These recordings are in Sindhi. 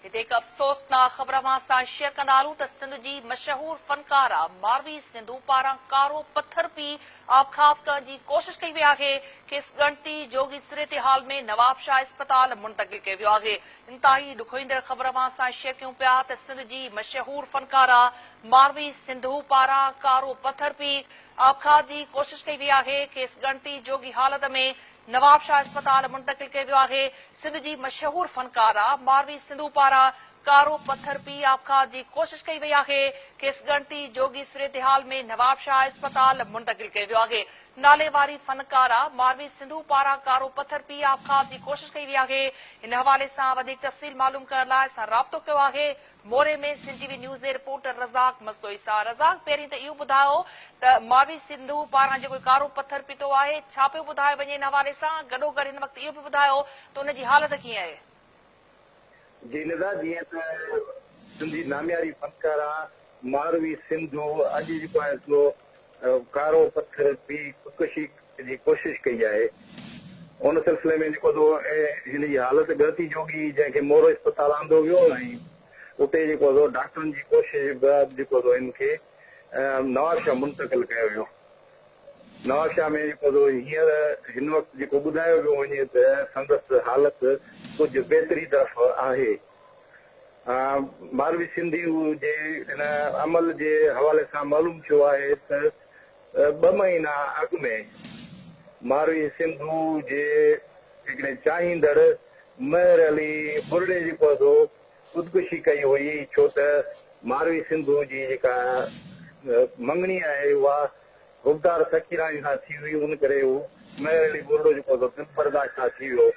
هتي هڪ افسوسناڪ خبر اوهان سان شيئر ڪندا هلون ته سنڌ جي مشهور فنڪاره ماروي سنڌو پاران ڪارو پٿر پي آپگهات ڪرڻ جي ڪوشش ڪئي وئي آهي، کيس ڳڻتي جوڳي صورتحال ۾ نوابشاهه اسپتال منتقل ڪيو ويو آهي. انتهائي ڏکوئيندڙ خبر اوهان سان شيئر ڪيون پيا ته سنڌ جي مشهور فنڪاره ماروي سنڌو پاران ڪارو پٿر پي آپگهات جي ڪوشش ڪئي وئي آهي، کيس ڳڻتي جوڳي حالت ۾ نوابشاهه اسپتال منتقل ڪيو ويو آهي، سنڌ جي مشهور فنڪاره ماروي سنڌو پاران ڪارو پٿر پي آپگهات جي ڪوشش ڪئي وئي آهي، کيس ڳڻتي جوڳي صورتحال ۾ نوابشاهه اسپتال منتقل ڪيو ويو آهي، ناليواري فنڪاره ماروي سنڌو پاران ڪارو پٿر پي آپگهات جي ڪوشش ڪئي وئي آهي، ان حوالي سان وڌيڪ تفصيل معلوم ڪرڻ لاء اسان رابطو ڪيو آهي موري ۾ سنڌ ٽي وي نيوز جي رپورٽر رزاق مستوئي سان. رزاق پهرين ته اهو ٻڌايو ته ماروي سنڌو پاران جيڪو ڪارو پٿر پيتو آهي ڇا پيو ٻڌايو وڃي ان حوالي سان گڏوگڏ هن وقت اهو به ٻڌايو ته ان جي حالت ڪيئن آهي. جي ندا جيئن ته سنڌ جي نامياري فنڪاره ماروي سنڌو اڄ جيڪو آهي سو ڪارو پٿر پي خودڪشي جي ڪوشش ڪئي آهي ان سلسلي ۾ جيڪو سو هن جي حالت ڳڻتي جوڳي جنهن کي مورو اسپتال آندو ويو ۽ اتي جيڪو سو ڊاڪٽرن جي ڪوشش بعد جيڪو سو هن کي نوابشاهه منتقل ڪيو ويو. نوابشاهه ۾ جيڪو سو هينئر هن وقت جيڪو ٻڌايو پيو وڃي ته سندس حالت ڪجهه بهتري طرف آهي. ماروي سنڌي جي ان عمل جي حوالي سان معلوم ٿيو آهي ته ٻه مهينا اڳ ۾ ماروي سنڌو جي هڪڙي چاهيندڙ مهر علي ٻرڙي جيڪو سو خودڪشي ڪئي هئي ڇو ته ماروي سنڌو جي جيڪا مڱڻي آهي اها حبدار سکيراڻي سان ٿي هئي ان ڪري هو مهر علي ٻرڙو جيڪو سو دل برداشته ٿي ويو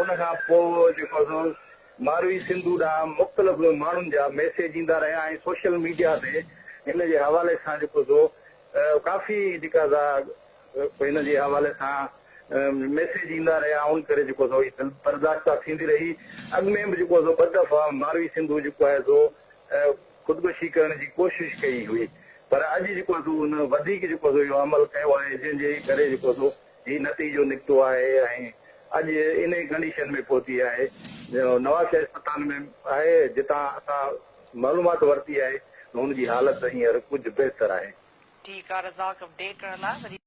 ان کان پوء جيڪو سو ماروي سنڌو ڏانهن مختلف ماڻهن جا ميسيج ايندا رهيا ۽ سوشل ميڊيا تي هن جي حوالي سان جيڪو سو ڪافي جيڪا سا هن جي حوالي سان ميسيج ايندا رهيا ان ڪري جيڪو سو هي دل برداشته ٿيندي رهي اڳ ۾ به جيڪو سو ٻه دفعا ماروي سنڌو جيڪو آهي سو خودڪشي ڪرڻ جي ڪوشش ڪئي هئي پر اڄ جيڪو سو هن وڌيڪ جيڪو سو اهو عمل ڪيو آهي جنهن جي ڪري جيڪو سو هي نتيجو نڪتو آهي ۽ اڄ انهي ڪنڊيشن ۾ پهتي آهي نوابشاهه اسپتال ۾ آهي جتان اسان معلومات ورتي آهي ته هن جي حالت هينئر ڪجهه بهتر آهي. ٺيڪ آ رزاق اپڊيٽ ڪرڻ لاء وري.